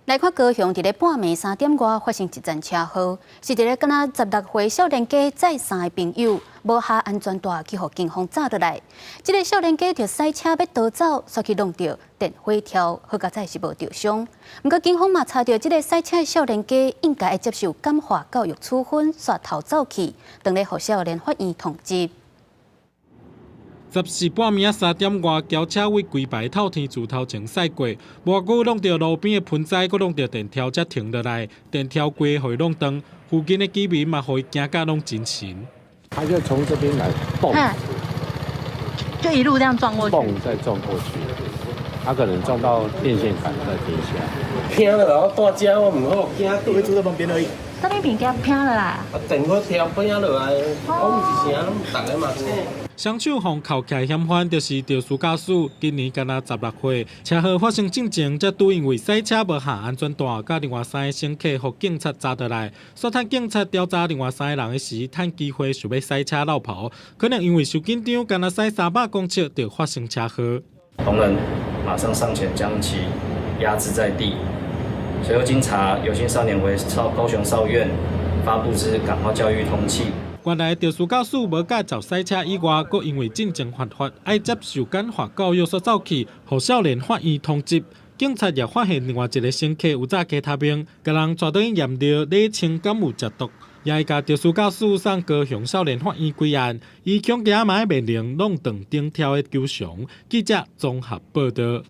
來看高雄，佇咧半暝3點外發生一陣車禍，是一個敢若16歲少年家載三个朋友，無下安全帶去予警方紮落來。這个少年家就駛車欲逃走，煞去挵著電火柱，好佳哉是無著傷。毋過警方嘛查著，這个駛車的少年家應該愛接受感化教育處分，煞逃走去，當咧予少年法院通緝。14半暝仔3點外，轎車為規排透天厝頭前駛過，無偌久挵著路邊的盆栽，閣挵著電柱才停落來，電柱規予伊挵斷，附近的居民嘛予伊驚甲攏精神。他就從這邊來蹦，就一路這樣撞過去，蹦再撞過去，他可能撞到電線桿再停下。聽了，我蹛遮我毋好驚，都會住在旁邊而已。啥物物件偏了啦？啊，電火柱偏落來，講一聲，逐个嘛聽。雙手予銬起來嫌犯就是肇事駕駛，今年敢若16歲。車禍發生進前，才拄因為駛車無下安全帶，佮另外三个乘客予警察紮落來。煞趁警察調查另外三个人的時，趁機會想欲駛車落跑，可能因為傷緊張，敢若駛300公尺就發生車禍。同仁馬上上前將其壓制在地，隨後經查，游姓少年為高雄少院發布之感化教育通緝。原來肇事駕駛無駕照駛車以外，閣因為進前犯法，愛接受感化教育，煞走去，予少年法院通緝。警察也發現另外一个乘客有紮 K 他命，共人帶轉去驗著理清敢有食毒，也會共肇事駕駛送高雄少年法院歸案，伊恐驚嘛愛面臨挵斷頂柱的求償。記者綜合報導。